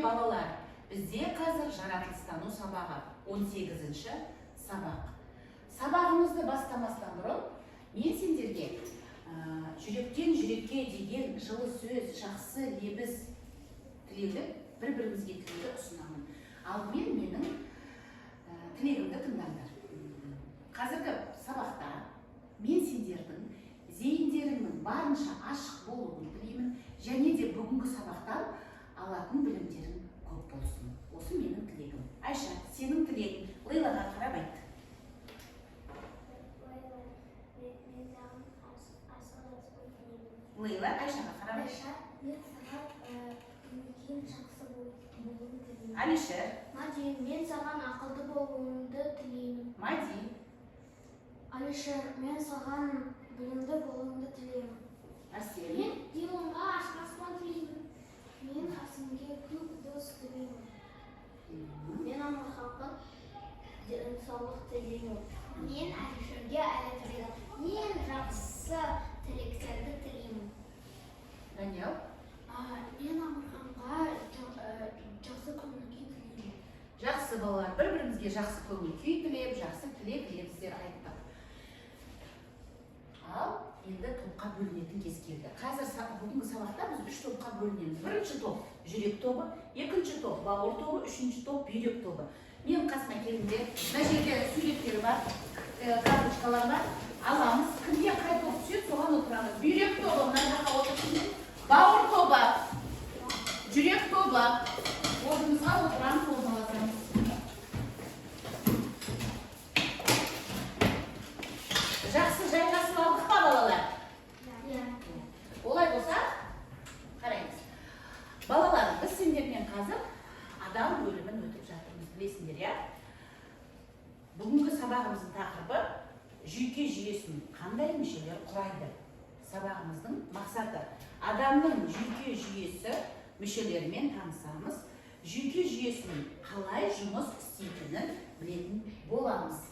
Балалар, бізде қазір жаратылыстану сабағы, 18-ші сабақ. Сабағымызды бастамастан бұрын мен сендерге жүректен жүрекке деген жылы сөз, жақсы лебіз тілеуді, бір бірімізге тілеуді ұсынамын. Алдымен менің тілегімді тыңдаңдар. Қазіргі сабақта мен сендердің зейіндеріңнің барынша ашық болуын тілеймін және де бүгінгі сабақтан алатын білімдерің көп болсын. Осы менің тілегім. Айша, сенің тілегің, Лейлаға қарап айт. Лейла, мен саған асыл аспан тілеймін. Лейла, Айшаға қарап айт. Айша, мен саған көңіл жақсы болуын тілеймін. Алишер. Мади, мен саған ақылды болуыңды тілеймін. Мади. Алишер, мен саған білімді болуыңды тілеймін. Арсен. Мен Диланға ашық аспан тілеймін. Мен Арсенге көп дос тілеймін. Мен Амарханға денсаулық тілеймін. Мен Алишерге әлі ең жақсы тілектерді тілеймін. Даниял. Мен Амарханға жақсы көңіл күй тілеймін. Жақсы, балалар, бір бірімізге жақсы көңіл күй тілеп, жақсы тілек лебіздер айттық. Ал енді топқа бөлінетін кез келді. Қазір бүгінгі сабақта біз үш топқа бөлінеміз. Бірінші топ — жүрек тобы, екінші топ — бауыр тобы, үшінші топ — бүйрек тобы. Менің қасыма келіңдер. Мына жерде суреттер бар, карточкалар бар. Аламыз, кімге қай топ түседі, соған отырамыз. Бүйрек тобы мына жаққа отырсын, бауыр тобы, жүрек тобы, орнымызға отырамыз, орналасамыз. Жақсы, жайғасып алдық па, балалар? Иә. Олай болса, қараймыз. Балалар, біз сендермен қазір адам бөлімін өтіп жатырмыз, білесіңдер, иә? Бүгінгі сабағымыздың тақырыбы: жүйке жүйесін қандай мүшелер құрайды? Сабағымыздың мақсаты: адамның жүйке жүйесі мүшелерімен танысамыз, жүйке жүйесінің қалай жұмыс істейтінін білетін боламыз.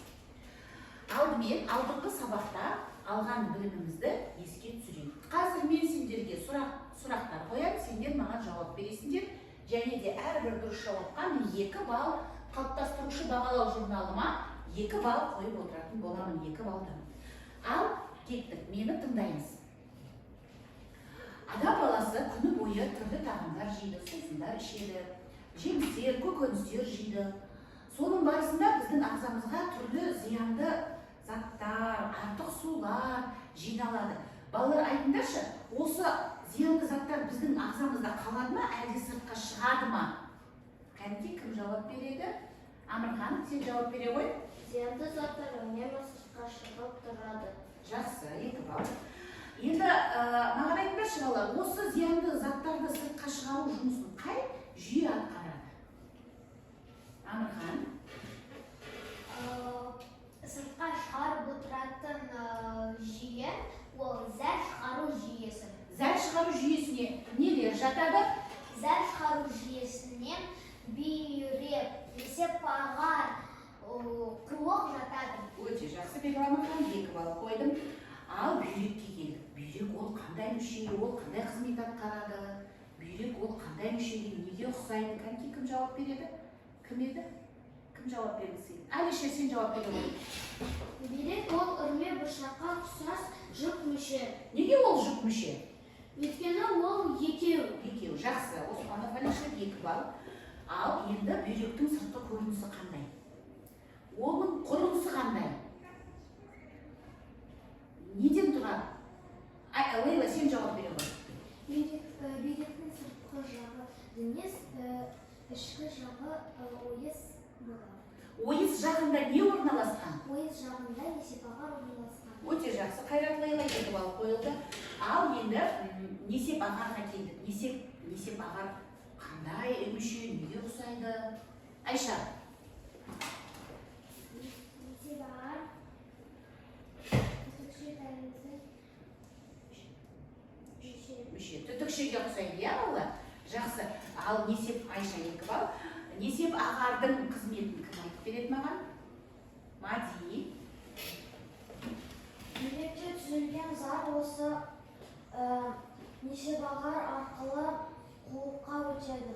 Алдымен алдыңғы сабақта алған білімімізді еске түсірейік. Қазір мен сендерге сұрақтар қоямын, сендер маған жауап бересіңдер және де әрбір дұрыс жауапқа мен 2 балл, қалыптастырушы бағалау журналыма 2 балл қойып отыратын боламын, 2 баллдан. Ал кеттік, мені тыңдаймыз. Адам баласы күні бойы түрлі тағамдар жейді, сусындар ішеді, жемістер, көкөністер жейді. Соның барысында біздің ағзамызға түрлі зиянды заттар, артық сулар жиналады. Балалар, айтыңдаршы, осы зиянды заттар біздің ағзамызда қалады ма, әлде сыртқа шығады ма? Кәнекей, кім жауап береді? Амырхан, сен жауап бере ғой. Зиянды заттар үнемі сыртқа шығып тұрады. Жақсы, 2 балл. Енді маған айтыңдаршы, балалар, осы зиянды заттарды сыртқа шығару жұмысын қай жүйе атқарады? Амырхан. Сыртқа шығарып отыратын жүйе ол зәр шығару жүйесі. Зәр шығару жүйесіне нелер жатады? Зәр шығару жүйесіне бүйрек, несепағар, қуық жатады. Өте жақсы, Бегім Амырхан, 2 балл қойдым. Ал бүйрекке келдік. Бүйрек ол қандай мүше, ол қандай қызмет атқарады? Бүйрек ол қандай мүшеге, неге ұқсайды? Кәнекей, кім жауап береді? Кім еді? Кім жауап бергісі келеді? Әлішер, сен жауап бере ғой. Бүйрек ол үрме бұршаққа ұқсас жұп мүше. Неге ол жұп мүше? Өйткені ол екеу. Екеу. Жақсы, Оспанов Әлішер, 2 балл. Ал енді бүйректің сыртқы көрінісі қандай? Оның құрылысы қандай? Неден тұрады? Лейла, сен жауап бере ғой. Бүйректің сыртқы жағы дөңес, ішкі жағы ойыс болады. Ойыс жағында не орналасқан? Ойыс жағында несепағар орналасқан. Өте жақсы, Қайрат Лейла, 2 балл қойылды. Ал енді несеп ағарға келдік. Несеп ағар қандай мүше, неге ұқсайды? Айша. Несепағар түтікше тәрізді мүше. Мүше түтікшеге ұқсайды, иә, балалар? Жақсы. Ал несеп, Айша, 2 балл. Несеп ағардың қызметін кім айтып береді маған? Мади. Бүйректе түзілген зар осы несепағар арқылы қуыққа өтеді.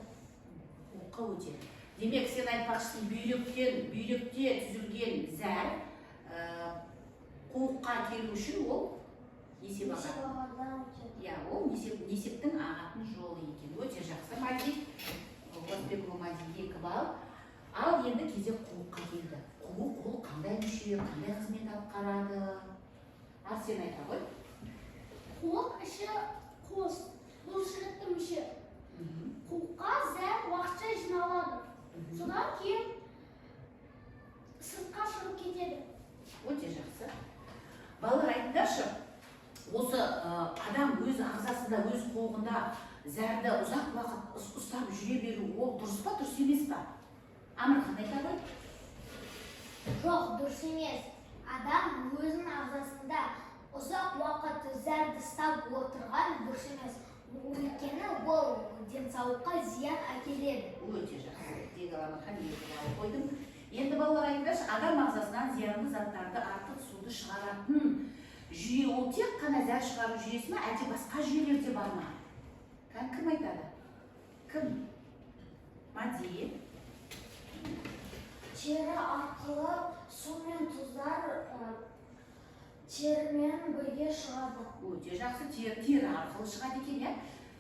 Қуыққа өтеді. Демек, сен айтпақшысың, бүйректе түзілген зәр қуыққа келу үшін ол несеп ағады. Несеп ағардан өтеді. Иә, ол несептің ағатын жолы екен. Өте жақсы, Мади. Қосбекұлы Мади, 2 балл. Ал енді кезек қуыққа келді. Қуық ол қандай мүше, қандай қызмет атқарады? Арсен айта ғой. Қуық іші қуыс, бұлшықетті мүше. Қуыққа зәр уақытша жиналады. Содан кейін сыртқа шығып кетеді. Өте жақсы. Балалар, айтыңдаршы, осы адам өз ағзасында, өз қуығында зәрді ұзақ уақыт ұстап жүре беру ол дұрыс па, дұрыс емес па? Әмірхан айта ғой. Жоқ, дұрыс емес. Адам өзінің ағзасында ұзақ уақыт зәрді ұстап отырған дұрыс емес. Өйткені ол денсаулыққа зиян әкеледі. Өте жақсы. Деді Әмірхан, 2 балл қойдым. Енді балалар айтыңдаршы, адам ағзасынан зиянды заттарды, артық суды шығаратын жүйе ол тек қана зәр шығару жүйесі ме, әлде басқа жүйелер де бар ма? Кім айтады? Кім? Мади. Тері арқылы су мен тұздар терімен бірге шығады. Өте жақсы, тері арқылы шығады екен, иә?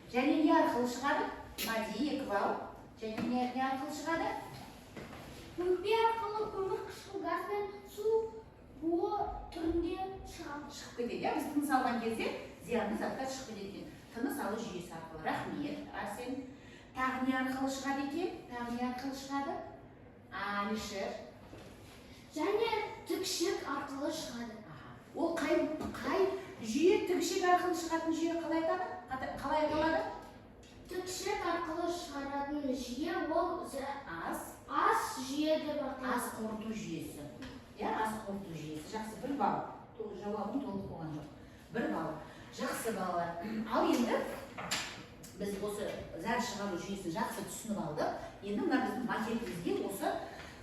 Және не арқылы шығады? Мади, 2 балл. Және не арқылы шығады? Өкпе арқылы көмірқышқыл газ бен су буы түрінде шығады. Шығып кетеді, иә? Біз тыныс алған кезде зиянды заттар шығып кетеді екен. Тыныс алу жүйесі арқылы. Рахмет, Арсен. Тағы не арқылы шығады екен? Тағы не арқылы шығады? Әлішер. Және тікішек арқылы шығады. Аха. Ол қай жүйе, тікішек арқылы шығатын жүйе қалай атады? Қалай аталады? Тікішек арқылы шығаратын жүйе ол Ас. ас жүйе деп аталады. Ас қорыту жүйесі. Иә, ас қорыту жүйесі. Жақсы, 1 балл. Жауабым толық болған жоқ. 1 балл. Жақсы, балалар. Ал енді біз осы зәр шығару жүйесін жақсы түсініп алдық. Енді мына біздің макетімізге осы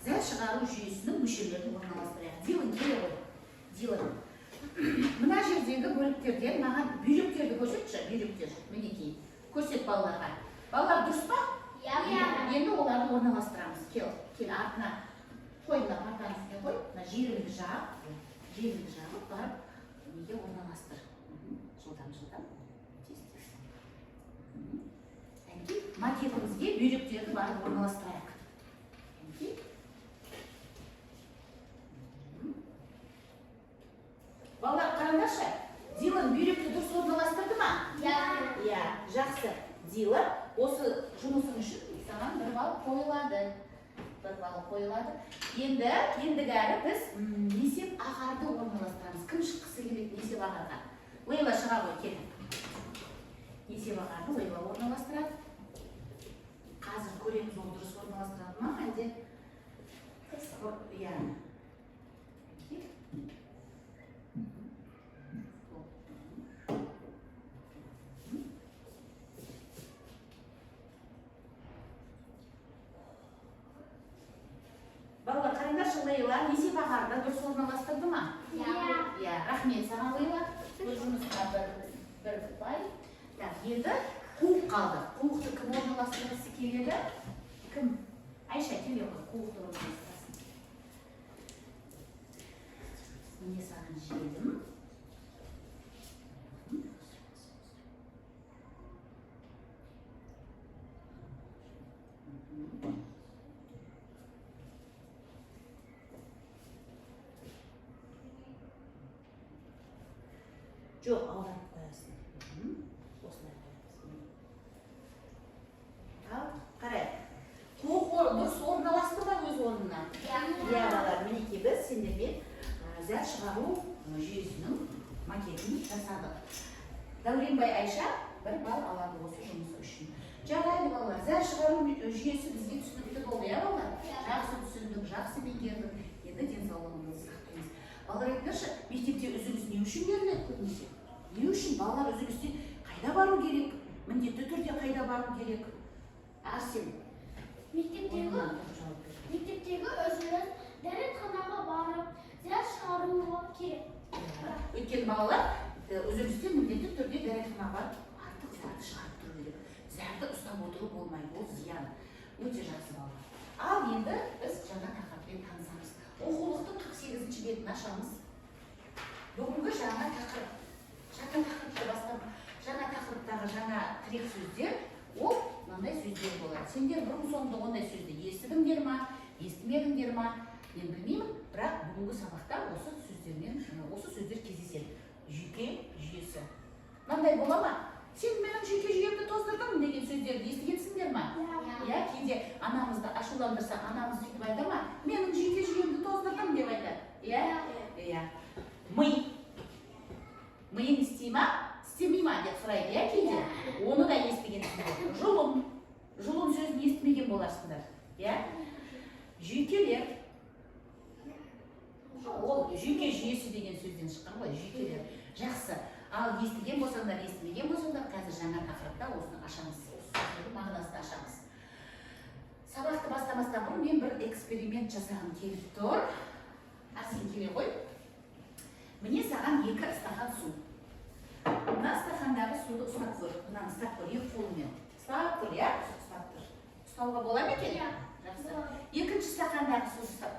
зәр шығару жүйесінің мүшелерін орналастырайық. Дилан, келе ғой. Дилан. Мына жердегі бөліктерден маған бүйректерді көрсетші, бүйректер. Мінекей. Көрсет балаларға. Балалар, дұрыс па? Иә. Енді оларды орналастырамыз. Кел, кел, артына қой, мына партаның үстіне қой. Мына желімді жап. Желімді жабып барып неге орналастыр. Жылдам, жылдам. Тез, тез. Әнекей, макетімізге бүйректерді барып орналастырайық. Әнекей. Балалар, қараңдаршы. Дилан бүйректі дұрыс орналастырды ма? Иә. Иә, жақсы. Дилан, осы жұмысың үшін саған 1 балл қойылады. 1 балл қойылады. Ендігі әрі біз несеп ағарды орналастырамыз. Кім шыққысы келеді несеп ағарға? Лейла шыға ғой, кел. Несеп ағарды Лейла орналастырады. Қазір көреміз, ол дұрыс орналастырады ма, әлде? Иә. Балалар, қараңдаршы, Лейла несеп ағарды дұрыс орналастырды ма? Иә. Иә, рахмет саған, Лейла. Өз жұмысыңа бір ұпай. Так, енді қуық қалды. Қуықты кім орналастырғысы келеді? Кім? Айша, келе ғой, қуықты орналастырасың. Міне саған желім. Жоқ, аударып қоясың. Осылай қоямыз. Ал, қарайық. Қуық дұрыс орналасты ма өз орнына? Иә. Иә, балалар, мінекей біз сендермен зәр шығару жүйесінің макетін жасадық. Дәуренбай Айша 1 балл алады осы жұмысы үшін. Жарайды, балалар, зәр шығару жүйесі бізге түсінікті болды, иә, балалар? Иә. Жақсы түсіндік, жақсы меңгердік. Енді денсаулығымызды сақтаймыз. Балалар, айтыңдаршы, мектепте үзіліс не үшін беріледі көбінесе? Не үшін балалар үзілісте қайда бару керек? Міндетті түрде қайда бару керек? Арсен. Мектептегі үзіліс дәретханаға барып, зәр шығаруға керек. Өйткені балалар үзілісте міндетті түрде дәретханаға барып артық зәрді шығарып тұру керек. Зәрді ұстап отыру болмайды, ол зиян. Өте жақсы, балалар. Ал енді біз жаңа тақырыппен танысамыз. Оқулықтың 48-ші бетін ашамыз. Бүгінгі жаңа тақырып, жаңа тақырыпты бастап, жаңа тақырыптағы жаңа тірек сөздер, ол мынандай сөздер болады. Сендер бұрын соңды ондай сөзді естідіңдер ма, естімедіңдер ма, мен білмеймін, бірақ бүгінгі сабақта осы сөздермен, осы сөздер кездеседі. Жүйке жүйесі. Мынандай бола ма? «Сен менің жүйке жүйемді тоздырдың» деген сөздерді естігенсіңдер ма? Иә, кейде анамызды ашуландырса, анамыз сөйтіп айта ма? «Менің жүйке жүйемді тоздырдың» деп айтады. Иә? Иә. Ми. «Миың істей ма, істемей ма?» деп сұрайды, иә, кейде. Оны да естігенсіңдер. Жұлын. Жұлын сөзін естімеген боларсыңдар. Иә? Жүйкелер. Ол жүйке жүйесі деген сөзден шыққан ғой, жүйкелер. Жақсы. Ал естіген болсаңдар, естімеген болсаңдар, қазір жаңа тақырыпта осыны ашамыз. Осы сөздердің мағынасын ашамыз. Сабақты бастамастан бұрын мен бір эксперимент жасағым келіп тұр. Арсен, келе ғой. Міне, саған екі стақан су. Мына стақандағы суды ұстап көр. Мынаны ұстап көр, екі қолыңмен. Ұстап көр, иә? Ұстап тұр. Ұстауға бола ма екен? Иә. Жақсы. Екінші стақандағы суды ұстап.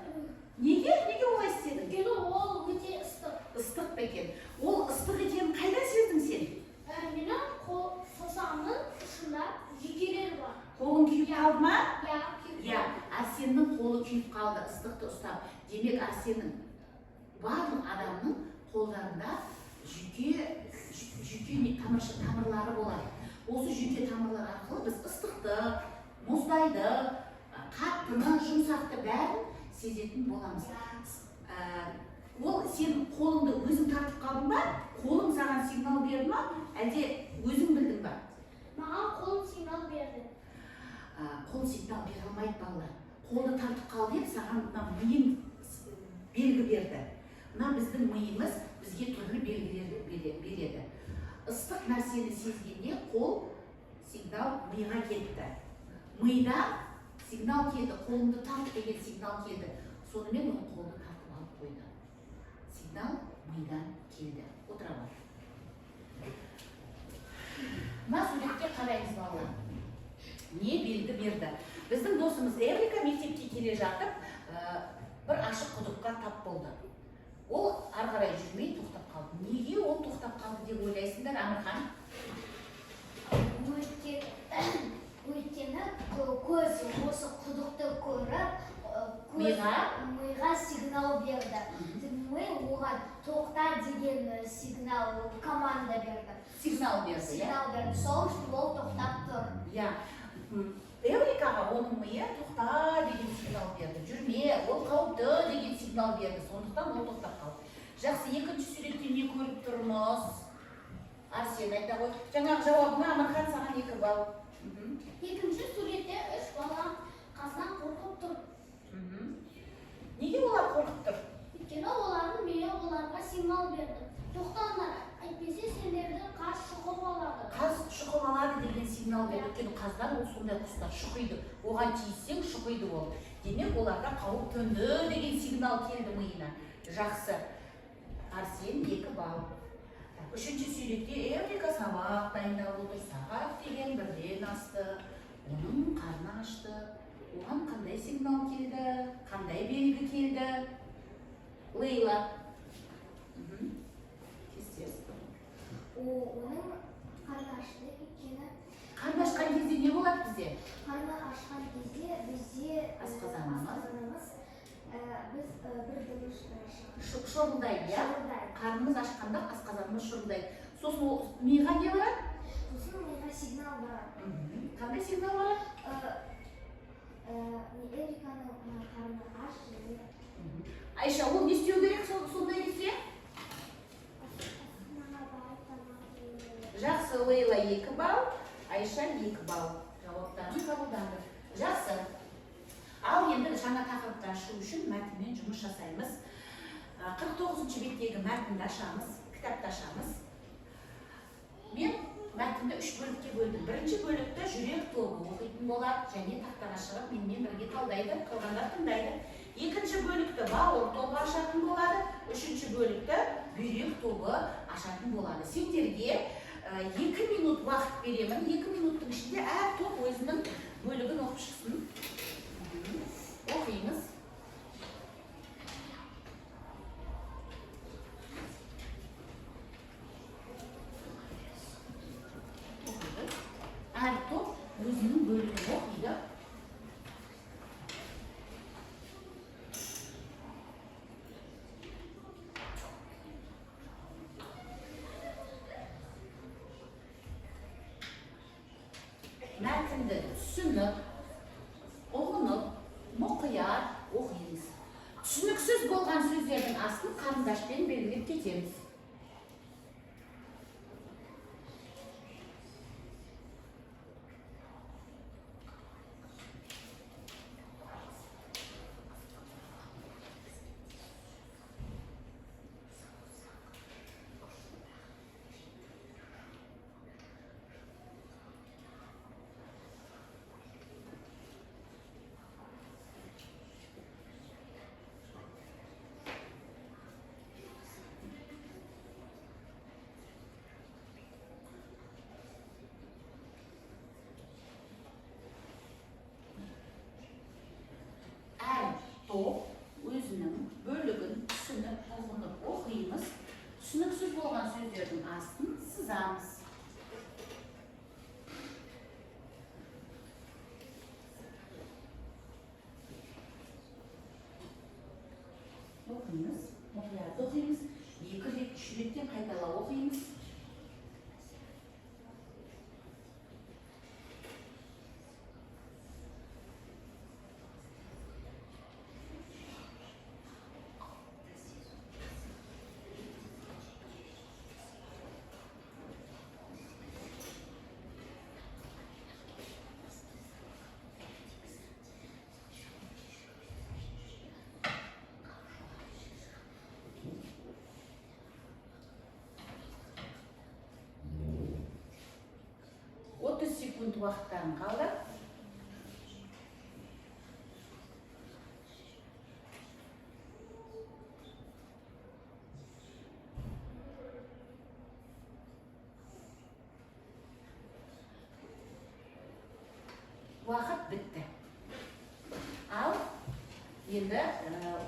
Неге? Неге олай істедің? Өйткені ол өте ыстық. Ыстық па екен? Ол ыстық екенін қайдан сездің сен? Менің қол саусағымның ұшында жүйкелер бар. Қолың күйіп қалды ма? Иә, күйіп. Иә, Арсеннің қолы күйіп қалды ыстықты ұстап. Демек, Арсеннің, барлық адамның қолдарында жүйке тамырлары болады. Осы жүйке тамырлары арқылы біз ыстықты, мұздайды, қаттыны, жұмсақты, бәрін сезетін боламыз. Ол сен қолыңды өзің тартып қалдың ба? Қолың саған сигнал берді ма? Әлде өзің білдің ба? Маған қолым сигнал берді. Қол сигнал бере алмайды, балалар. Қолды тартып қал деп саған мына миың белгі берді. Мына біздің миымыз бізге түрлі белгілер береді. Ыстық нәрсені сезгенде қол сигнал миға кетті. Мида сигнал келді, қолыңды тарт деген сигнал келді. Сонымен ол қолды тартып алып қойды. Сигнал мидан келді. Отыра ғой. Мына суретке қараймыз, балалар. Не белгі берді? Біздің досымыз Эврика мектепке келе жатып, бір ашық құдыққа тап болды. Ол ары қарай жүрмей тоқтап қалды. Неге ол тоқтап қалды деп ойлайсыңдар, Әмірхан? Өйткені көз осы құдықты көріп, көз Миға? миға сигнал берді. Ми оған тоқта деген сигнал, команда берді. Сигнал берді, иә? Сигнал берді. Сол үшін ол тоқтап тұр. Иә. Эврикаға оның миы тоқта деген сигнал берді. Жүрме, ол қауіпті деген сигнал берді. Сондықтан ол тоқтап қалды. Жақсы, екінші суретте не көріп тұрмыз? Арсен, айта ғой. Жаңағы жауабыңа, Әмірхан, саған 2 балл. Екінші суретте үш бала қаздан қорқып тұр. Неге олар қорқып тұр? Өйткені олардың миы оларға сигнал берді. Тоқтаңдар, әйтпесе сендерді қаз шұқып алады. Қаз шұқып алады деген сигнал берді. Өйткені қаздар ол сондай құстар, шұқиды. Оған тиіссең, шұқиды ол. Демек, оларда қауіп төнді деген сигнал келді миына. Жақсы. Арсен, 2 балл. Так, үшінші суретте Эврика сабақ дайындап отыр. Сағат деген 1-ден асты. Оның қарны ашты. Оған қандай сигнал келді? Қандай белгі келді? Лейла. Тез, тез. Оның қарны ашты, өйткені Қарны ашқан кезде не болады бізде? Қарны ашқан кезде бізде Асқазанымыз. Асқазанымыз, біз бір дыбыс Шұрылдайды, иә? Шұрылдайды. Қарнымыз ашқанда асқазанымыз шұрылдайды. Сосын ол миға не барады? Сосын миға сигнал барады. Қандай сигнал барады? Эвриканың қарны аш және Айша, ол не істеу керек сондай кезде? Асханаға барып тамақ жеу керек. Жақсы, Лейла 2 балл, Айша 2 балл. Жауаптарың қабылданды. Жақсы. Ал енді жаңа тақырыпты ашу үшін мәтінмен жұмыс жасаймыз. 49 беттегі мәтінді ашамыз, кітапты ашамыз. Мен мәтінді үш бөлікке бөлдім. Бірінші бөлікті жүрек тобы оқитын болады және тақтаға шығып менімен бірге талдайды, қалғандар тыңдайды. Екінші бөлікті бауыр тобы ашатын болады, үшінші бөлікті бүйрек тобы ашатын болады. Сендерге 2 минут уақыт беремін. 2 минуттың ішінде әр топ өзінің Бөлігін оқып шықсын. Оқимыз. Оқиды. Әр топ өзінің бөлігін оқиды. Мәтінді түсініп, ұғынып, мұқият оқимыз. Түсініксіз болған сөздердің астын қарындашпен белгілеп кетеміз. Әр топ өзінің бөлігін түсініп, ұғынып оқимыз. Түсініксіз болған сөздердің астын сызамыз. Оқимыз, мұқият оқимыз, екі рет, үш реттен қайталап оқимыз. 30 секунд уақыттарың қалды. Уақыт бітті. Ал енді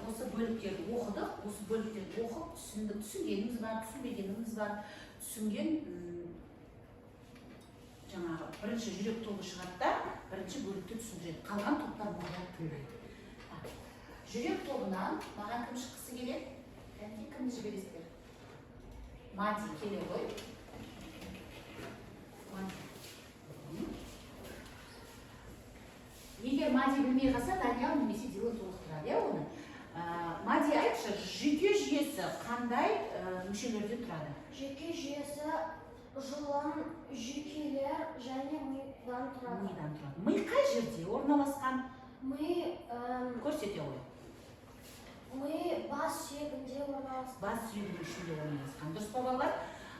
осы бөліктерді оқыдық. Осы бөліктерді оқып түсіндік. Түсінгеніміз бар, түсінбегеніміз бар. Түсінген жаңағы бірінші жүрек тобы шығады да, бірінші бөлікті түсіндіреді. Қалған топтар мұқият тыңдайды. Так, жүрек тобынан маған кім шыққысы келеді? Кәнекей, кімді жібересіздер? Мади, келе ғой. Мади. Егер Мади білмей қалса, Даниял немесе Дила толықтырады, иә, оны. Мади, айтшы, жүйке жүйесі қандай мүшелерден тұрады? Жүйке жүйесі жұлын, жүйкелер және мидан тұрады. Мидан тұрады. Ми қай жерде орналасқан? Ми, Көрсете ғой. ми бас сүйегінде орналасқан. Бас сүйегінің ішінде орналасқан. Дұрыс па, балалар?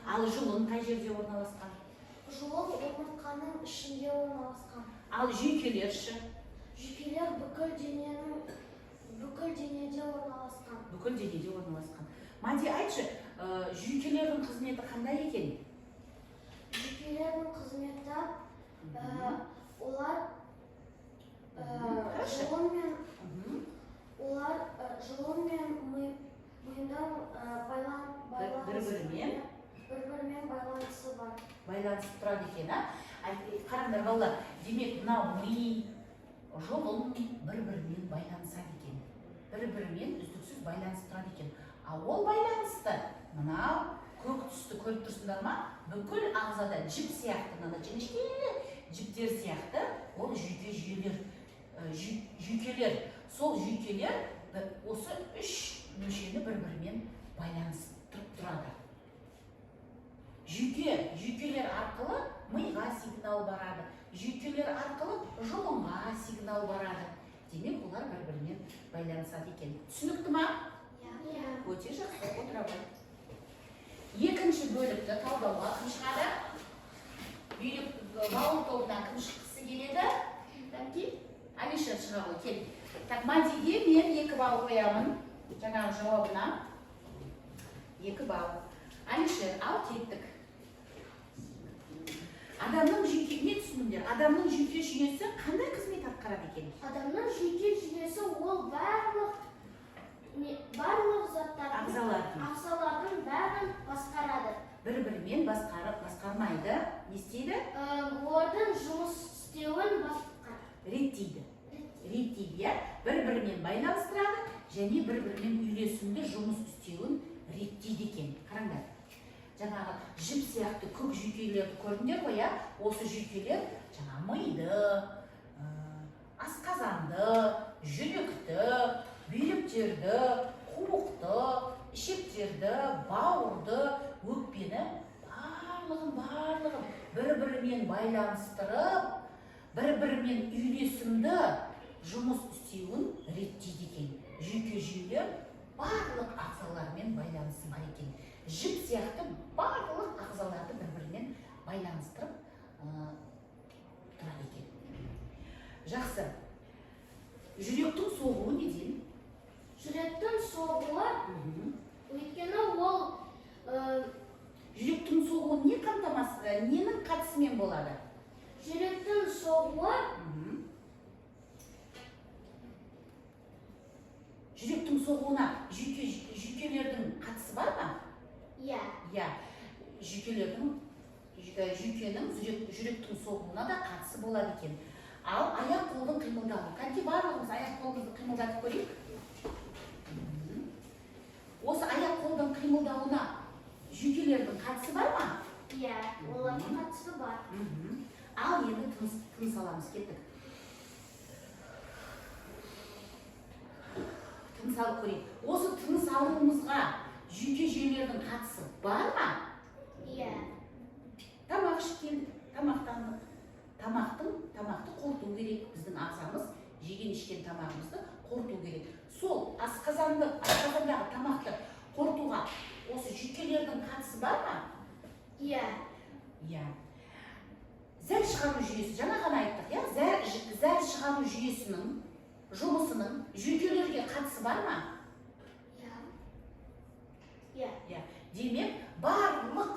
Ал жұлын қай жерде орналасқан? Жұлын омыртқаның ішінде орналасқан. Ал жүйкелер ше? Жүйкелер бүкіл денеде орналасқан. Бүкіл денеде орналасқан. Мади, айтшы, жүйкелердің қызметі қандай екен? Жүйкелердің қызметі олар Хорошо. жұлын мен олар жұлын мен мидан Бір-бірімен? бір-бірімен байланысы бар. Байланысып тұрады екен, а? Қараңдар, балалар, демек, мынау ми, жұлын бір-бірімен байланысады екен. Бір-бірімен үздіксіз байланысып тұрады екен. А ол байланысты мынау көк түсті көріп тұрсыңдар ма? Бүкіл ағзада жіп сияқты, мынандай жіңішке жіптер сияқты ол жүйке жүйелер, жүйкелер. Сол жүйкелер осы үш мүшені бір-бірімен байланыстырып тұрады. Жүйкелер арқылы миға сигнал барады. Жүйкелер арқылы жұлынға сигнал барады. Демек, олар бір-бірімен байланысады екен. Түсінікті ма? Иә. Өте жақсы, отыра ғой. Екінші бөлікті талдауға кім шығады? Бүйрек, бауыр тобынан кім шыққысы келеді? Дәмки? Алишер, шыға ғой, кел. Так, Мадиге мен 2 балл қоямын. Жаңағы жауабына. 2 балл. Алишер, ал кеттік. Адамның жүйке, Не түсіндіңдер? Адамның жүйке жүйесі қандай қызмет атқарады екен? Адамның жүйке жүйесі ол барлық барлық заттардың, Ағзалардың. ағзалардың бәрін басқарады. Бір бірімен басқарып, басқармайды, не істейді? Олардың жұмыс істеуін басқарады. Реттейді, реттейді, иә. бір бірімен байланыстырады және бір бірімен үйлесімді жұмыс істеуін реттейді екен. Қараңдар, жаңағы жіп сияқты көк жүйкелерді көрдіңдер ғой, иә? Осы жүйкелер жаңа миды, асқазанды, жүректі, бүйректерді, қуықты, ішектерді, бауырды, өкпені, барлығын, барлығын бір бірімен байланыстырып, бір бірімен үйлесімді жұмыс істеуін реттейді екен. Жүйке жүйелер барлық ағзалармен байланысы бар екен, жіп сияқты барлық ағзаларды бір бірімен байланыстырып тұрады екен. Жақсы, жүректің соғуы неден? Жүректің соғуы, өйткені ол Жүректің соғуы не қамтамасыз, ненің қатысымен болады? Жүректің соғуы Жүректің соғуына жүйкелердің қатысы бар ма? Иә. Иә, жүйкелердің, жүйкенің жүректің соғуына да қатысы болады екен. Ал аяқ қолдың қимылдауы. Кәнекей, барлығымыз аяқ қолымызды қимылдатып көрейік. Осы аяқ қолдың қимылдауына жүйкелердің қатысы бар ма? Иә, олардың қатысы бар. Ал енді тыныс аламыз, кеттік. Тыныс алып көрейік. Осы тыныс алуымызға жүйке жүйелердің қатысы бар ма? Иә. Тамақ ішіп келдік, тамақтандық. Тамақты қорыту керек. Біздің ағзамыз жеген ішкен тамағымызды қорыту керек. Сол асқазандағы тамақты қорытуға осы жүйкелердің қатысы бар ма? Иә. Иә. Зәр шығару жүйесі, жаңа ғана айттық, иә? Зәр шығару жүйесінің жұмысының жүйкелерге қатысы бар ма? Иә. Иә. Иә. Демек, барлық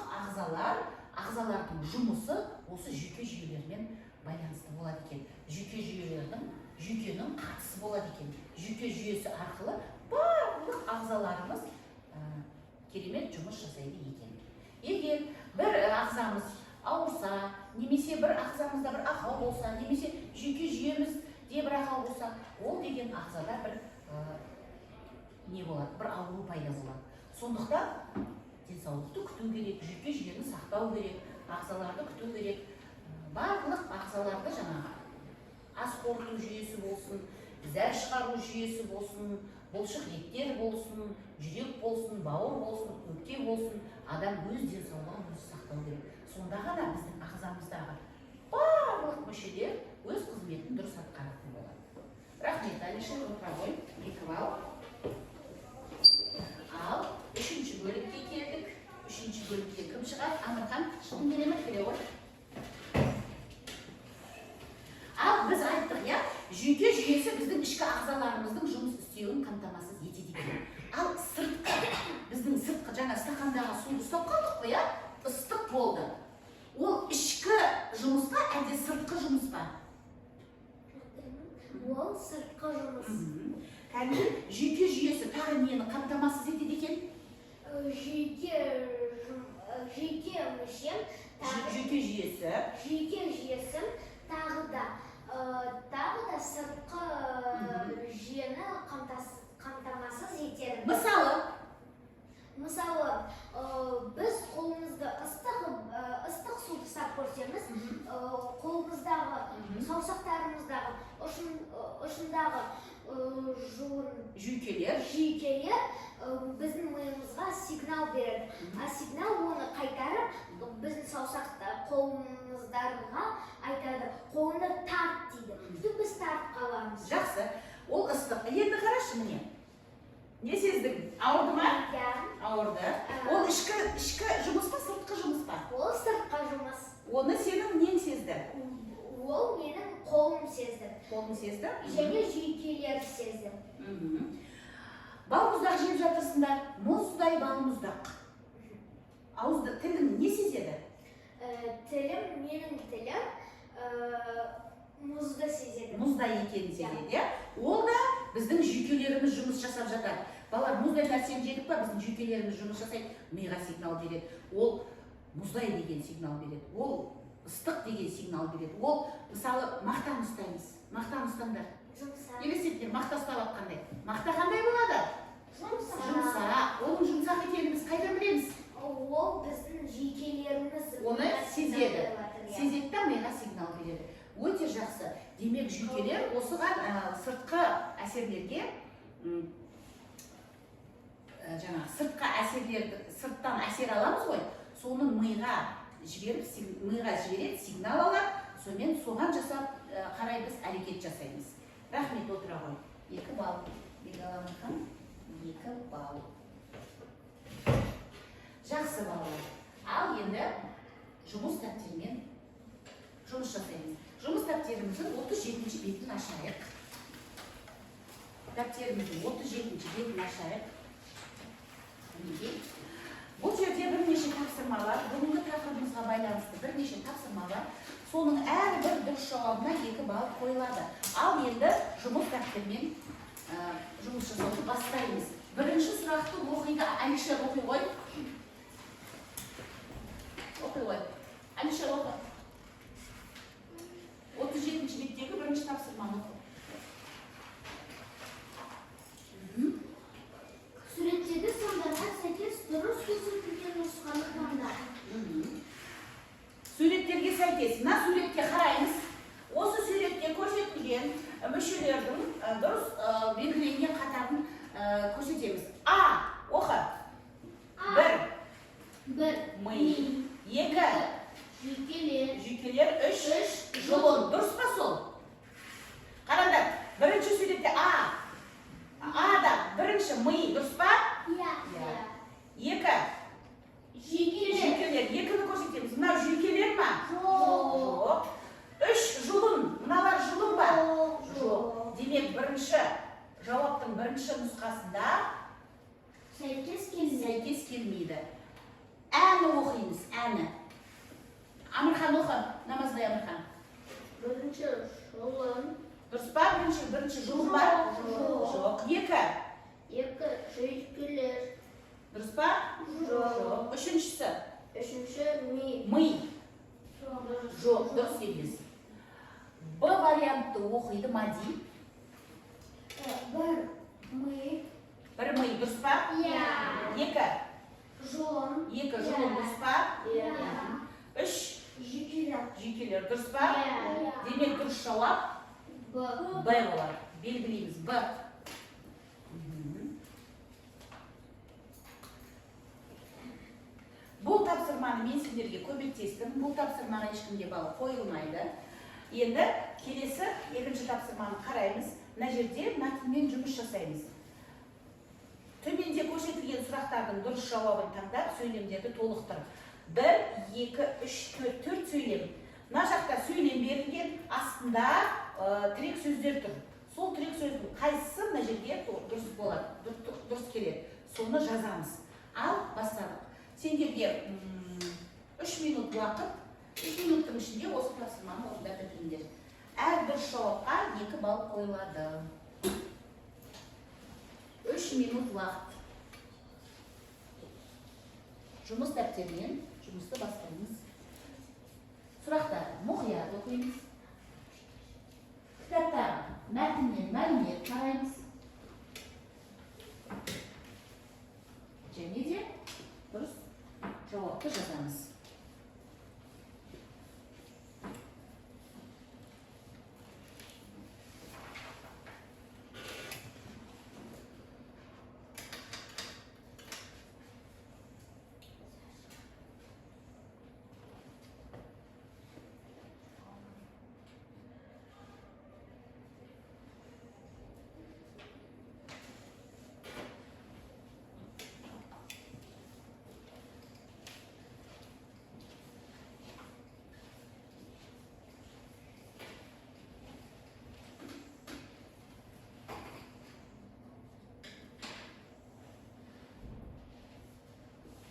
ағзалардың жұмысы осы жүйке жүйелерімен байланысты болады екен. Жүйке жүйелерінің, жүйкенің қатысы болады екен. Жүйке жүйесі арқылы барлық ағзаларымыз керемет жұмыс жасайды екен. Егер бір ағзамыз ауырса, немесе бір ағзамызда бір ақау болса, немесе жүйке жүйемізде бір ақау болса, ол деген ағзада бір не болады, бір ауру пайда болады. Сондықтан денсаулықты күту керек, жүйке жүйені сақтау керек, ағзаларды күту керек. Барлық ағзаларды жаңағы ас қорыту жүйесі болсын, зәр шығару жүйесі болсын, бұлшық еттер болсын, жүрек болсын, бауыр болсын, өкпе болсын, адам өз денсаулығын өзі сақтау керек. Сонда ғана біздің ағзамыздағы барлық мүшелер өз қызметін дұрыс атқаратын болады. Рахмет, Әлішер, отыра ғой, 2 балл. Ал үшінші бөлікке келдік. Үшінші бөлікте кім шығады? Амырхан, шыққың келе ме? Келе ғой. Ал біз айттық, иә, жүйке жүйесі біздің ішкі ағзаларымыздың жұмыс істеуін қамтамасыз етеді екен. Ал сыртқы, біздің сыртқы жаңа стақандағы суды ұстап қалдық қой, иә, ыстық болды. Ол ішкі жұмыс па, әлде сыртқы жұмыс па? Ол сыртқы жұмыс. Кәдімгі жүйке жүйесі тағы нені қамтамасыз етеді екен? Жүйке мүшем тағы Жүйке жүйесі. Жүйке жүйесі тағы да сыртқы жүйені қамтамасыз етеді. Мысалы? Мысалы, біз қолымызды ыстық суды ұстап көрсеміз, қолымыздағы, саусақтарымыздағы ұшындағы, жуын Жүйкелер. жүйкелер, біздің миымызға сигнал береді. А сигнал оны қайтарып, біздің саусақта қолымыздарға айтады, қолыңды тарт дейді. Сөйтіп біз тартып қаламыз. Жақсы. Ол ыстық. Енді қарашы міне. Не сездің? Ауырды ма? Иә. Ауырды. Ол ішкі жұмыс па, сыртқы жұмыс па? Ол сыртқы жұмыс. Оны сенің нең сезді? Ол менің қолым сезді. Қолың сезді? Және жүйкелер сезді. Балмұздақ жеп жатырсыңдар. Мұздай балмұздақ. Ауызды, тілің не сезеді? Тілім, менің тілім, Мұзды сезеді. Мұздай екенін сезеді, иә. Ол да біздің жүйкелеріміз жұмыс жасап жатады. Балалар, мұздай нәрсені жедік па, біздің жүйкелеріміз жұмыс жасайды, миға сигнал береді. Ол мұздай деген сигнал береді, ол ыстық деген сигнал береді. Ол, мысалы, мақтаны ұстаймыз. Мақтаны ұстаңдар. Жұмсақ. Елестетіңдер, мақта ұстап жатқандай. Мақта қандай болады? Жұмсақ. Жұмсақ. Оның жұмсақ екенін біз қайдан білеміз? Ол біздің жүйкелеріміз Оны миға сигнал сезеді. беріп жатыр, иә. Сезеді да, миға сигнал береді. Өте жақсы. Демек, жүйкелер осыған сыртқы әсерлерге, жаңағы сыртқы әсерлерді, сырттан әсер аламыз ғой, соны миға жіберіп, миға жібереді, сигнал алады, сонымен соған жасап қарай біз әрекет жасаймыз. Рахмет, отыра ғой. 2 балл. Бегала Амырхан, 2 балл. Жақсы, балалар. Ал енді жұмыс дәптерімен жұмыс жасаймыз. Жұмыс дәптеріміздің 37 бетін ашайық. Дәптеріміздің 37 бетін ашайық. Мінекей. Бұл жерде бірнеше тапсырма бар. Бүгінгі тақырыбымызға байланысты бірнеше тапсырма бар. Соның әрбір дұрыс жауабына 2 балл қойылады. Ал енді жұмыс дәптерімен жұмыс жасауды бастаймыз. Бірінші сұрақты оқиды Алишер, оқи ғой. Оқи ғой. Алишер, оқы. 37 беттегі бірінші тапсырманы оқы. Суреттегі сандарға сәйкес дұрыс көрсетілген нұсқаны таңда. Суреттерге сәйкес, мына суретке қараймыз. Осы суретте көрсетілген мүшелердің дұрыс белгіленген қатарын көрсетеміз. А, оқы. Бір, Бір. Ми. Екі, Жүйкелер. жүйкелер. Үш, жұлын. Дұрыс па сол? Қараңдар, бірінші суретте А. А-да бірінші ми, дұрыс па? Иә. Екі, Жүйкелер. жүйкелер. Екіні көрсетеміз. Мынау жүйкелер ма? Жоқ. Жоқ. Үш, жұлын. Мыналар жұлын ба? Жоқ. Демек, бірінші жауаптың бірінші нұсқасында Сәйкес келмейді. сәйкес келмейді. Әні оқимыз, әні. Амырхан, оқы. Намазбай Амырхан. Бірінші жұлын. Дұрыс па? Бірінші жұлын ба? Жоқ. Жоқ. Екі. Екі жүйкелер. Дұрыс па? Жоқ. Үшіншісі. Үшінші ми. Ми. Жоқ. Жоқ, дұрыс емес. Б вариантты оқиды Мади. Бір ми. Бір ми, дұрыс па? Иә. Екі. Жұлын. Екі жұлын, дұрыс па? Иә. Үш Жүйкелер. жүйкелер, дұрыс па? Иә. Демек, дұрыс жауап Б. Б болады. Белгілейміз Б. Бұл тапсырманы мен сендерге көмектестім. Бұл тапсырмаға ешкімге балл қойылмайды. Енді келесі екінші тапсырманы қараймыз. Мына жерде мәтінмен жұмыс жасаймыз. Төменде көрсетілген сұрақтардың дұрыс жауабын таңдап, сөйлемдерді толықтыр. Бір, екі, үш, төрт, төрт сөйлем. Мына жақта сөйлем берілген, астында тірек сөздер тұр. Сол тірек сөздің қайсысы мына жерге дұрыс болады, дұрыс келеді. Соны жазамыз. Ал бастадық. Сендерге 3 минут уақыт, 3 минуттың ішінде осы тапсырманы орындап бітіріңдер. Әр дұрыс жауапқа 2 балл қойылады. 3 минут уақыт. Жұмыс дәптерінен жұмысты бастаймыз. Сұрақтарды мұқият оқимыз. Кітаптағы мәтіннен мәлімет қараймыз. Және де дұрыс жауапты жазамыз.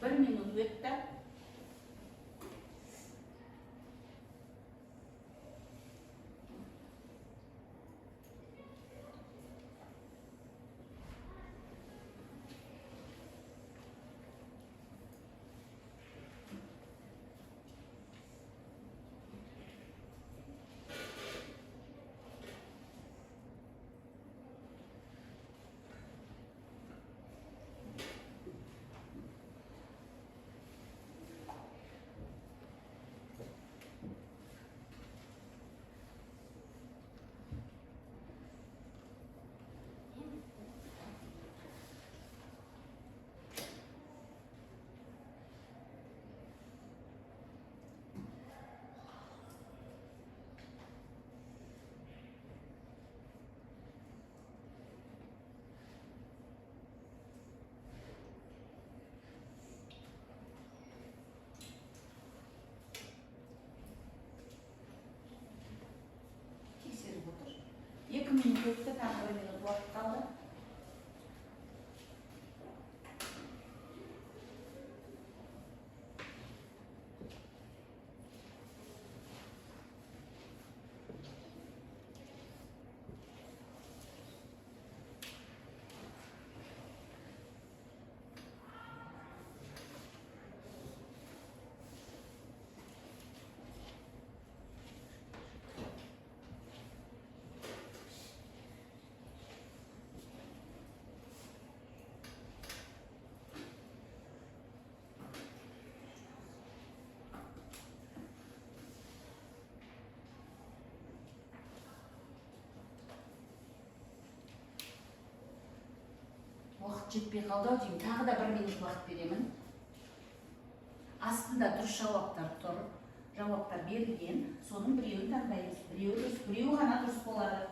1 минут өтті. минут өтті, тағы бір минут уақыт қалды. Уақыт жетпей қалды ау деймін. Тағы да бір минут уақыт беремін. Астында дұрыс жауаптар тұр, жауаптар берілген. Соның біреуін таңдаймыз. Біреуі дұрыс, біреуі ғана дұрыс болады.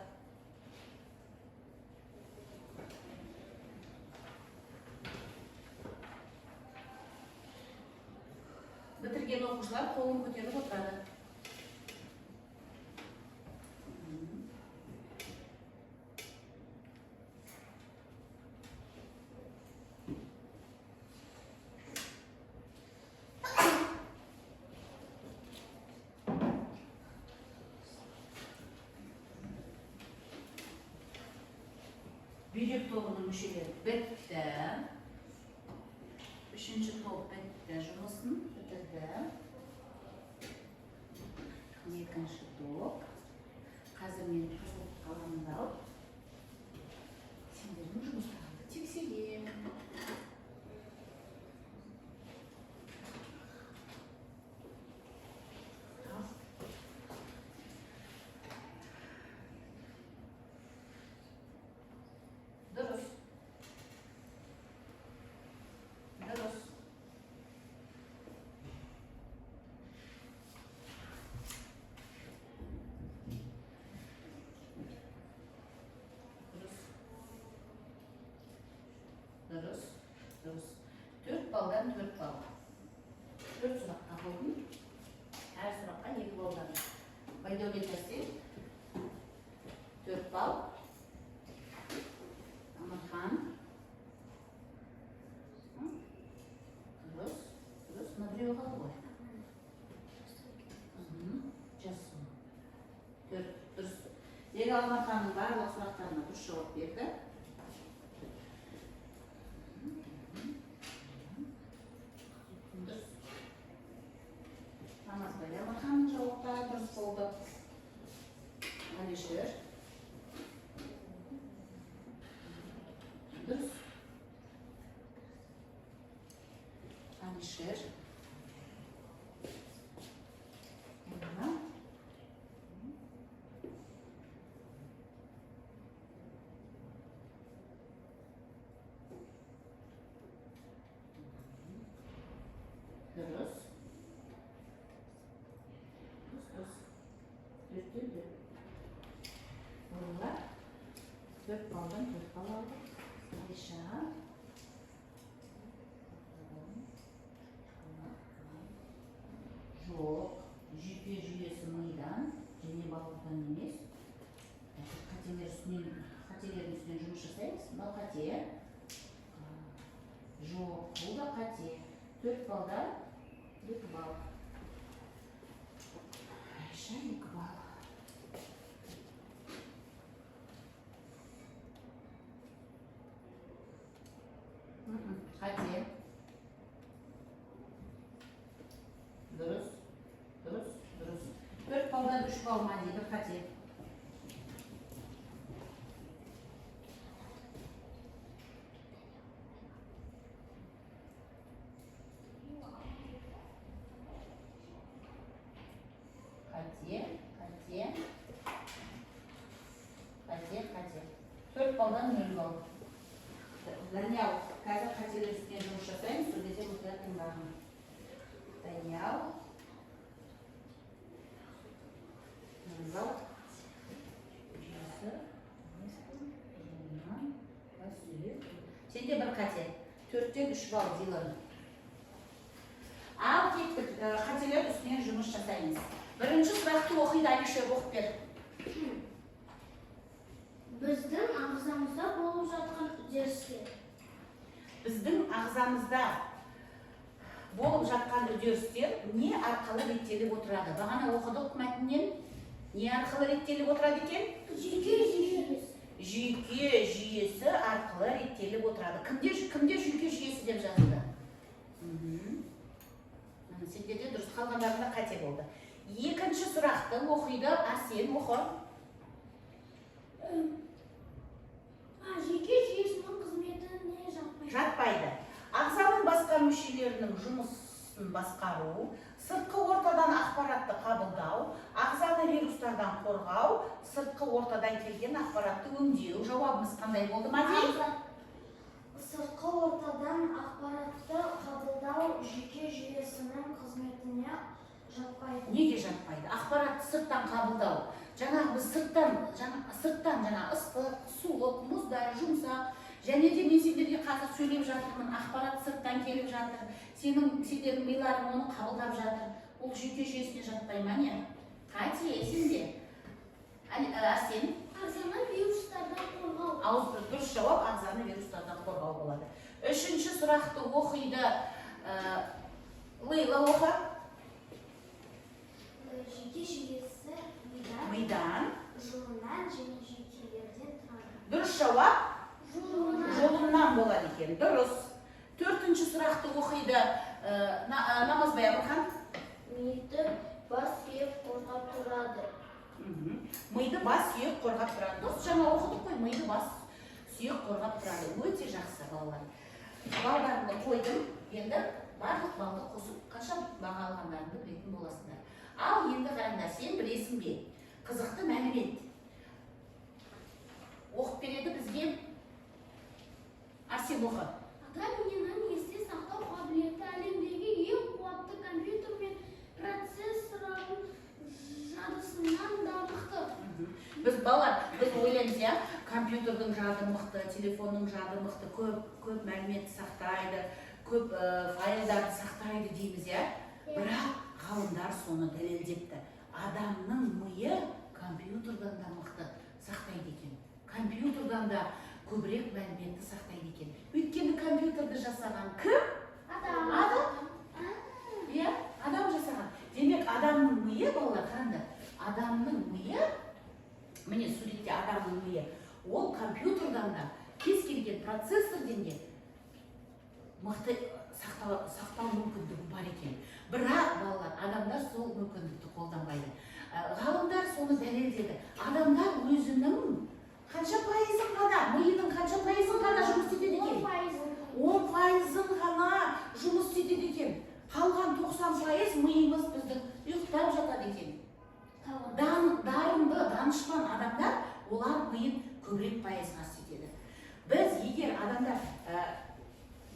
Бітірген оқушылар қолын көтеріп отырады. Бүйрек тобының мүшелері бітті. Үшінші топ бітті, жұмысын бітірді. Екінші топ. Қазір мен қызыл қаламымды алып, сендердің жұмыстарыңды тексеремін. Ал. Дұрыс. Дұрыс. Дұрыс. Дұрыс. Дұрыс. 4 балдан 4 балл. Төрт сұраққа қойдым. Әр сұраққа 2 балдан. Байдәулет Әсел. 4 балл. Аманхан. Дұрыс. Дұрыс. Мына біреуі қалды ғой. Жаз соны. Төрт. Дұрыс. Лего Алмаханның барлық сұрақтарына дұрыс жауап берді. Дұрыс. Намазбай Алмаханның жауаптары дұрыс болды. Әлишер. Дұрыс. Әлишер. Ага. Дұрыс. Дұрыс, дұрыс. Төрттен төрт. Балалар 4 балдан 4 балл алды. Алиша. Жоқ, жүйке жүйесі мидан және бауырдан емес. Қазір қателердің үстінен жұмыс жасаймыз. Мынау қате. Жоқ, бұл да қате. 4 балдан 2 балл. Айша, 2 балл. Қате. Дұрыс, дұрыс, дұрыс. 4 балдан 3 балл Мади, бір қате. Қате, қате, қате, қате. 4 балдан 0 балл. Даниял, қазір қателер үстінен жұмыс жасаймыз, сол кезде мұқият тыңдағын. Даниял. 0 балл. Жүйесі, жұлыннан, бас сүйек. Сенде бір қате. 4-тен 3 балл, Дилан. Ал кеттік, қателер үстінен жұмыс жасаймыз. Бірінші сұрақты оқиды Алишер, оқып бер. Біздің ағзамызда болып жатқан үдерістер. Біздің ағзамызда болып жатқан үдерістер не арқылы реттеліп отырады? Бағана оқыдық мәтіннен. Не арқылы реттеліп отырады екен? Жүйке жүйесі. Жүйке жүйесі арқылы реттеліп отырады. Кімде жүйке жүйесі деп жазылды? Міне, сендерде дұрыс, қалғандарында қате болды. Екінші сұрақты оқиды Арсен, оқы. Жүйке жүйесінің қызметіне жатпайды. Жатпайды. Ағзаның басқа мүшелерінің жұмысын басқару, сыртқы ортадан ақпаратты қабылдау, ағзаны вирустардан қорғау, сыртқы ортадан келген ақпаратты өңдеу. Жауабымыз қандай болды, Мәди? Сыртқы ортадан ақпаратты қабылдау жүйке жүйесінің қызметіне жатпайды. Неге жатпайды? Ақпаратты сырттан қабылдау. Жаңағы біз сырттан жаңа ыстық, суық, мұздай, жұмсақ, және де мен сендерге қазір сөйлеп жатырмын, ақпарат сырттан келіп жатыр. Сендердің миларың оны қабылдап жатыр. Ол жүйке жүйесіне жатпай ма, не? Қате сенде. Арсен? Ағзаны вирустардан қорғау. Ауыз, дұрыс жауап ағзаны вирустардан қорғау болады. Үшінші сұрақты оқиды Лейла, оқы. Жүйке жүйесі мидан, Мидан. жұлыннан және жүйкелерден тұрады. Дұрыс жауап Жұлыннан. Жұлыннан болады екен. Дұрыс. Төртінші сұрақты оқиды Намазбай Әбілхан. Миды бас сүйек қорғап тұрады. Миды бас сүйек қорғап тұрады. Дұрыс, жаңа оқыдық қой, миды бас сүйек қорғап тұрады. Өте жақсы, балалар. Балдарыңды қойдым. Енді барлық балды қосып, қанша баға алғандарыңды білетін боласыңдар. Ал енді қараңдар, сен білесің бе? Қызықты мәлімет. Оқып береді бізге Арсен, оқы. Адам миының есте сақтау қабілеті әлемдегі ең қуатты компьютер мен процессорының жадысынан да мықты. Біз, балалар, біз ойлаймыз, иә, компьютердің жады мықты, телефонның жады мықты, көп көп мәлімет сақтайды, көп файлдарды сақтайды дейміз, иә. Бірақ ғалымдар соны дәлелдепті. Адамның миы компьютердан да мықты сақтайды екен. Компьютердан да көбірек мәліметті сақтайды екен. Өйткені компьютерді жасаған кім? Адам. Адам. Иә, адам жасаған. Демек, адамның миы, балалар, қараңдар, адамның миы, міне, суретте адамның миы, ол компьютердан да, кез келген процессорден де мықты сақтау мүмкіндігі бар екен. Бірақ, балалар, адамдар сол мүмкіндікті қолданбайды. Ғалымдар соны дәлелдеді. Адамдар өзінің қанша пайызын ғана, миының қанша пайызын ғана жұмыс істетеді екен? 10%-ын. 10%-ын ғана жұмыс істетеді екен. Қалған 90% миымыз біздің ұйықтап жатады екен. Дарынды, данышпан адамдар, олар миын көбірек пайызға істетеді. Біз егер адамдар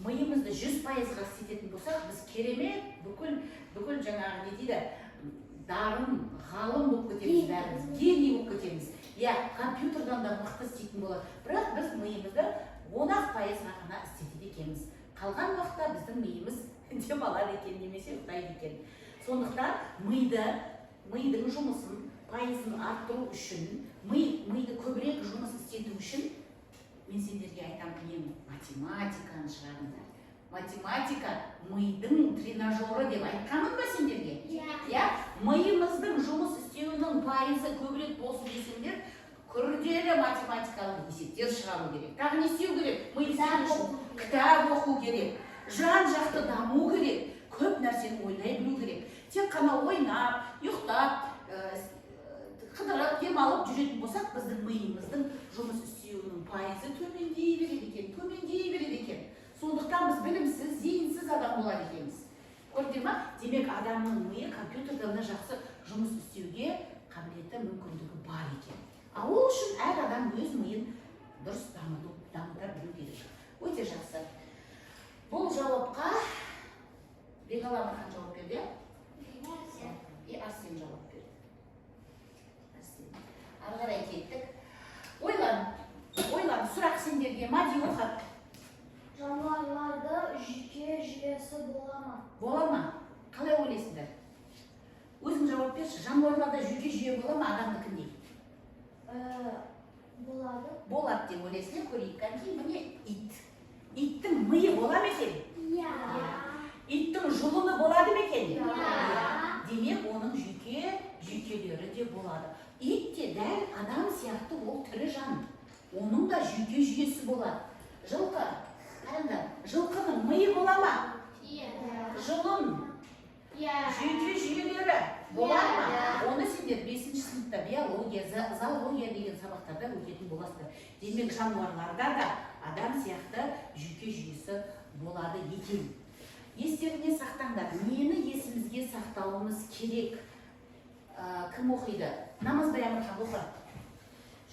миымызды 100%-ға істететін болсақ, біз керемет, бүкіл жаңағы не дейді, дарын, ғалым болып кетеміз бәріміз, гений болып кетеміз. Иә, компьютердан да мықты істейтін болады. Бірақ біз миымызды 10-ақ пайызға ғана істетеді екенбіз. Қалған уақытта біздің миымыз демалады екен немесе ұйықтайды екен. Сондықтан мидың жұмысын пайызын арттыру үшін, миды көбірек жұмыс істету үшін мен сендерге айтамын, үнемі математиканы шығарыңдар. Математика мидың тренажері деп айтқанмын ба сендерге? Иә. Иә, миымыздың жұмыс істеуінің пайызы көбірек болсын десеңдер, күрделі математикалық есептер шығару керек. Тағы не істеу керек? Ми істеу үшін кітап оқу керек, жан жақты даму керек, көп нәрсені ойлай білу керек. Тек қана ойнап, ұйықтап, қыдырып, демалып жүретін болсақ, біздің миымыздың жұмыс істеуінің пайызы төмендей береді екен, төмендей береді екен. Сондықтан біз білімсіз, зейінсіз адам болады екенбіз. Көрдіңдер ма? Демек, адамның миы компьютердан да жақсы жұмыс істеуге қабілеті, мүмкіндігі бар екен. Ал ол үшін әр адам өз миын дұрыс дамыта білу керек. Өте жақсы. Бұл жауапқа Бегала Амархан жауап берді, иә? И Арсен жауап берді. Арсен. Ары қарай кеттік. Ойлан, ойлан, сұрақ сендерге. Мади, оқы. Жануарларда жүйке жүйесі бола ма? Бола ма? Қалай ойлайсыңдар? Өзің жауап берші. Жануарларда жүйке жүйе бола ма адамдікіндей? Болады. Болады деп ойлайсыңдар. Көрейік, кәнекей, міне, ит. Иттің миы бола ма екен? Иә. Иттің жұлыны болады ма екен? Иә. Демек, оның жүйкелері де болады. Ит те дәл адам сияқты, ол тірі жан, оның да жүйке жүйесі болады. Жылқы, қараңдар, жылқының миы бола ма? Иә. Жұлын, Иә. жүйке жүйелері болады ма? Иә. Оны сендер бесінші сыныпта биология, зоология деген сабақтарда өтетін боласыздар. Демек, жануарларда да адам сияқты жүйке жүйесі болады екен. Естеріңе сақтаңдар. Нені есімізге сақтауымыз керек? Кім оқиды? Намазбай Әмірхан, оқы.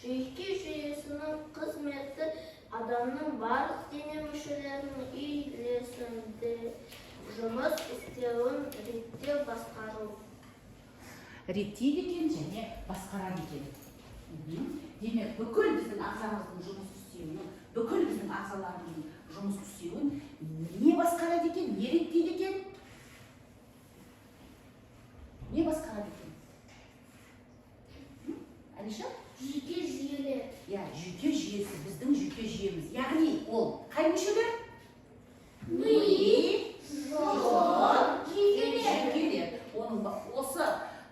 Жүйке жүйесінің қызметі адамның барлық дене мүшелерінің үйлесімді жұмыс істеуін реттеу, басқару. Реттейді екен және басқарады екен. Демек, бүкіл біздің ағзамыздың жұмыс істеуін, бүкіл біздің ағзаларымыздың жұмыс істеуін не басқарады екен, не реттейді екен, не басқарады екен? Әлиша? Жүйке жүйелер. Иә, жүйке жүйесі, біздің жүйке жүйеміз. Яғни ол қай мүшелер? Ми, жұлын, жүйкелер. Жүйкелер. Оның осы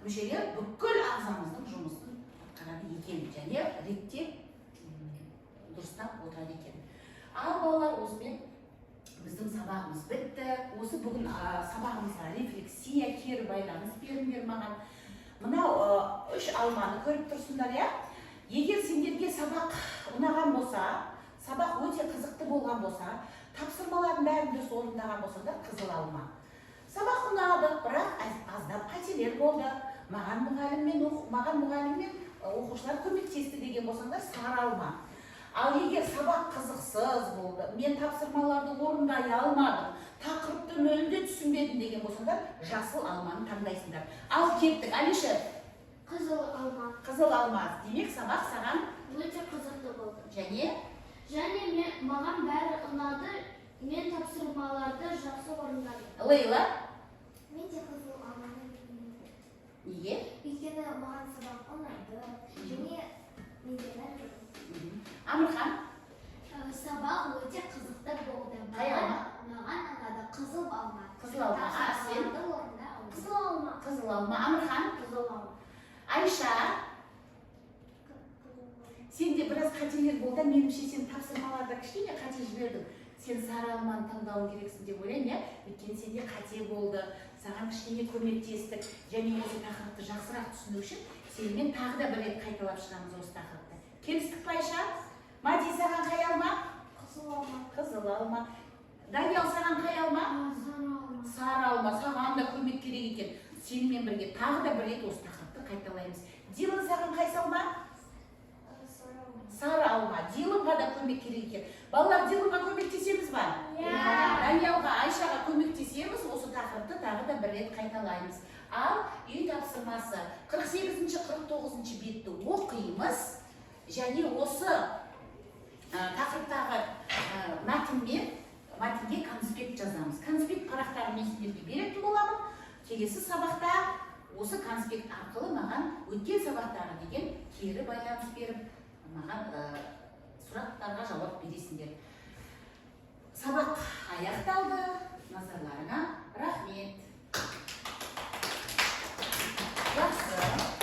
мүшелер бүкіл ағзамыздың жұмысын атқарады екен және реттеп, дұрыстап отырады екен. Ал, балалар, осымен біздің сабағымыз бітті. Осы бүгін сабағымызға рефлексия, кері байланыс беріңдер маған. Мынау үш алманы көріп тұрсыңдар, иә? Егер сендерге сабақ ұнаған болса, сабақ өте қызықты болған болса, тапсырмалардың бәрін дұрыс орындаған болсаңдар, қызыл алма. Сабақ ұнады, бірақ аздап қателер болды, маған мұғалім мен оқушылар көмектесті деген болсаңдар, сары алма. Ал егер сабақ қызықсыз болды, мен тапсырмаларды орындай алмадым, тақырыпты мүлде түсінбедім деген болсаңдар, жасыл алманы таңдайсыңдар. Ал кеттік, Алишер. Қызыл алма. Қызыл алма. Демек, сабақ саған Өте қызықты болды. Және? Және мен, маған бәрі ұнады. Мен тапсырмаларды жақсы орындадым. Лейла? Мен де қызыл алманы білмеймін. Неге? Өйткені маған сабақ ұнады және менде бәрі. Әмірхан? Сабақ өте қызықты болды. Қай алма? Маған ұнады қызыл алма. Қызыл алма. А сен? Тапсырмаларды орындай алдым. Қызыл алма. Қызыл алма. Әмірхан? Қызыл алма. Айша, сенде біраз қателер болды. Меніңше, сен тапсырмаларда кішкене қате жібердің. Сен сары алманы таңдауың керексің деп ойлаймын, иә? Өйткені сенде қате болды, саған кішкене көмектестік және осы тақырыпты жақсырақ түсіну үшін сенімен тағы да бір рет қайталап шығамыз осы тақырыпты. Келістік па, Айша? Мади, саған қай алма? Қызыл алма. Қызыл алма. Даниял, саған қай алма? Сары алма. Сары алма. Саған да көмек керек екен. Сенімен бірге тағы да бір рет осы тақырыпты қайталаймыз. Дилан, саған қайсы алма? Сары алма. Диланға да көмек керек екен. Балалар, Диланға көмектесеміз ба? Иә. Даниялға, Айшаға көмектесеміз. Осы тақырыпты тағы да бір рет қайталаймыз. Ал үй тапсырмасы: 48-ші, 49-шы бетті оқимыз және осы тақырыптағы мәтінге конспект жазамыз. Конспект парақтарын мен сендерге беретін боламын. Келесі сабақта осы конспект арқылы маған өткен сабақтағы деген кері байланыс беріп, маған сұрақтарға жауап бересіңдер. Сабақ аяқталды. Назарларыңа рахмет. Жақсы.